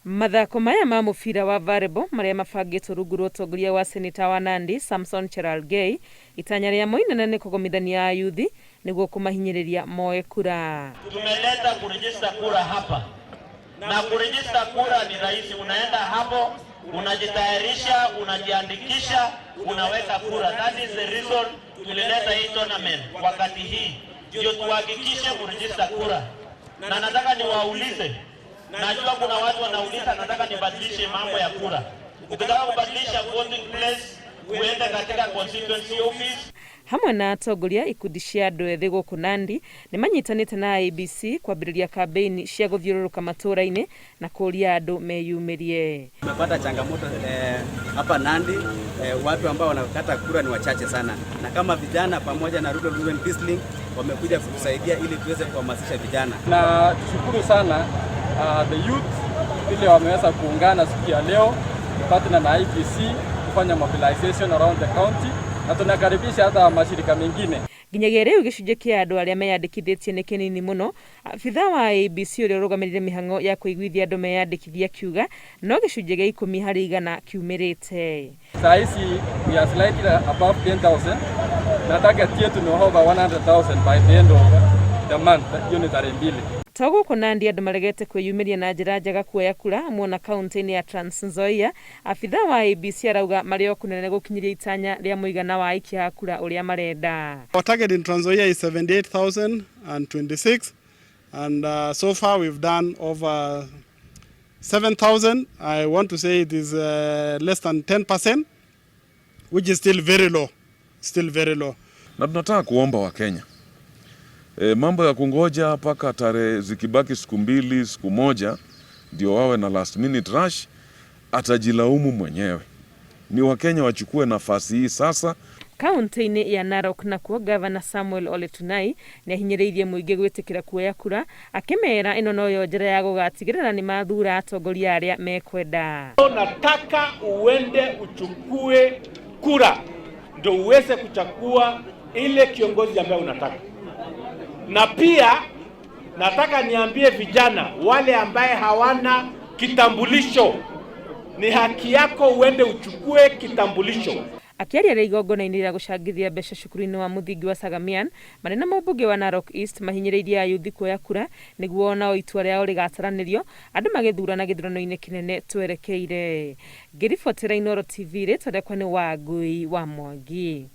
Mathako maya ma mũbira wa volleyball marĩa mabangĩtwo rungu rwa ũtongoria wa Seneta wa Nandi Samson Cherargei, itanya rĩamo inene nĩ kũgomithania ayuthi nĩguo kũmahinyĩrĩria moe kura. Tumeleta kuregister kura hapa, na kuregister kura ni rahisi. Unaenda hapo, unajitayarisha, unajiandikisha, unaweka kura. That is the reason tulileta hii tournament wakati hii, ndio tuhakikishe kuregister kura. Na nataka niwaulize, najua kuna watu wanauliza, nataka nibadilishe mambo ya kura. Ukitaka kubadilisha voting place, uende katika constituency office. Hamwe na atongoria ikundi cia andũ ethĩ gũkũ Nandi nĩ manyitanĩte na IEBC kwambĩrĩria kambĩini cia gũthiũrũrũka matũũra-inĩ na kũria andũ meyumĩrie. Tumepata changamoto hapa Nandi, watu ambao wanakata kura ni wachache sana, na kama vijana pamoja na Rural Women Peace Link wamekuja kutusaidia ili tuweze kuhamasisha vijana. Na tushukuru sana the youth vile wameweza kuungana siku ya leo partner na IEBC kufanya mobilization around the county, na tunakaribisha hata mashirika mengine. Nginyagia rĩu gĩcunjĩ kĩa andũ arĩa meyandĩkithĩtie nĩ kĩnini mũno. Abitha wa IEBC ũrĩa ũrũgamĩrĩire mĩhang'o ya kũiguithia andũ meyandĩkithia akiuga no gĩcunjĩ gĩa 10% kiumĩrĩte. Saa hizi we are slightly above 10,000 na target yetu ni over 100,000 by the end of the month, hiyo ni tarehe 2. To gũkũ Nandi andũ maregete kwĩyumĩria na njĩra njega kuoya kura muona kaunti-inĩ ya Trans Nzoia, abitha wa IEBC arauga marĩ o kũnene gũkinyĩria itanya rĩa mũigana wa aikia a kura ũrĩa marenda. Our target in Trans Nzoia is 78,026, and so far we've done over 7,000. I want to say it is less than 10%, which is still very low, still very low. Na tunataka kuomba Wakenya, mambo ya kungoja mpaka tarehe zikibaki siku 2, siku 1 ndio wawe na last minute rush, atajilaumu mwenyewe. Ni Wakenya wachukue nafasi hii sasa. Kaunti-inĩ ya Narok nakuo, Gavana Samuel Ole Tunai nĩ ahinyĩrĩirie mũingĩ gwĩtĩkĩra kuoya kura, akĩmera ĩno noyo njĩra ya gũgatigĩrĩra nĩ mathura atongoria arĩa mekwenda. Nataka uende uchukue kura ndio uweze kuchagua ile kiongozi ambaye unataka. Na pia nataka niambie vijana wale ambaye hawana kitambulisho, ni haki yako uende uchukue kitambulisho. Akĩaria rĩa igongona-inĩ rĩa gũcangithia mbeca cukuru-inĩ wa mũthingi wa Sagamian marĩ na mũmbunge wa Narok East, mahinyĩrĩirie ayuthi kuoya kura nĩguo onao itua rĩao rĩgataranĩrio andũ magĩthurana gĩthurano-inĩ kĩnene twerekeire. Ngĩribotera Inooro TV, rĩtwa rĩakwa nĩ Wangui wa Mwangi.